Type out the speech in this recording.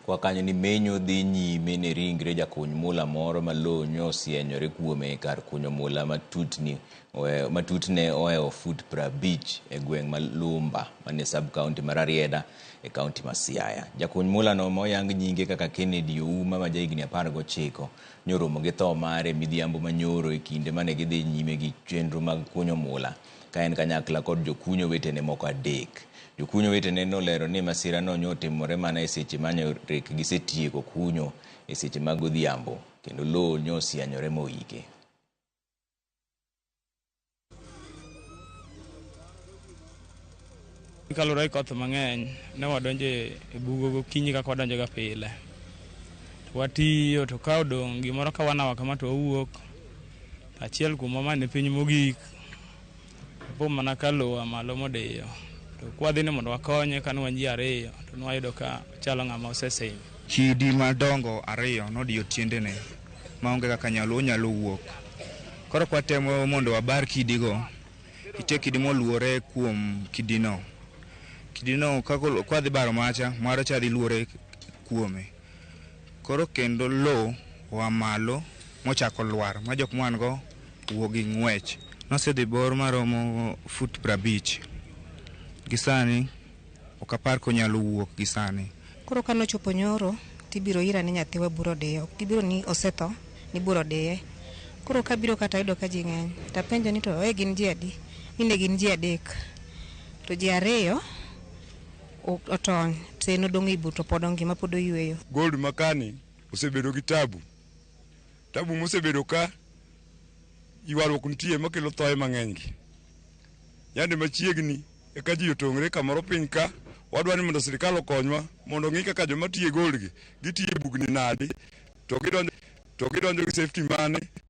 Kwa kanyo ni menyo dhi nyime ne ringre jakuny mula moro ma lowo nosienyore kuome kar kunyo mula matutne ohewo fut 50 e gweng' ma Lumba manie sub county ma Rarieda e kaunti ma Siaya. Jakuny mulano ma oyang nyinge kaka Kennedy Ouma ma jahigni 19 nyoromo gi tho mare midhiambo manyoro e kinde mane gidhi nyime gi chenro mag kunyo mula ka en kanyakla kod jokunyo wetene moko adek. Jokunyo wetene nolero ni masirano nyotimore mana e seche mane rek gisetieko kunyo e seche mag odhiambo kendo lowo nyosianyore moike. Kaluwore gi koth mang'eny, ne wadonjo e bugo gokinyi kaka wadonjo ga pile. To watiyo to ka odong' gimoro ka one hour kama to wawuok. Achiel kuomwa mane piny mogik, po mana ka lowo oa malo modiyo. To kwadhi ni mondo wakonye kane wan ji ariyo, to nwayudo ka chalo ng'ama osesim. Kidi madongo ariyo nodiyo tiendene maonge kaka onyalo wuok. Koro kwatemo mondo wabar kidigo, nitie kidi moluore kuom kidino. Kidino kwadhi baro macha, moro cha dhi luore kuome. Koro kendo lowo oa malo mochako lwar ma jok mwan go wuok gi ng'wech. Nosedhi bor maromo fut 50. Gi sani ok apar konyalo wuok gi sani. Koro kanochopo nyoro tibiro ira ni nyathiwa buro odiyo. Ok gibiro ni osetho ni buro odiye. Koro kabiro kata ayudo ka ji ng'eny. Tapenjo ni to gin ji adi? Ni ne gin ji adek. To ji ariyo otony to en odong' ei bur to pod ongima pod oyweyo. Gold makani osebedo gi tabu. Tabu mosebedo ka ywaruok nitie makelo thoe mang'eny gi. Yande machiegni eka ji otong're kamoro piny ka wadwa ni mondo sirikal okonywa mondo ong'i kaka joma tiyo e gold gi gitiyo e bugni nadi to gidonjo gi safety mane.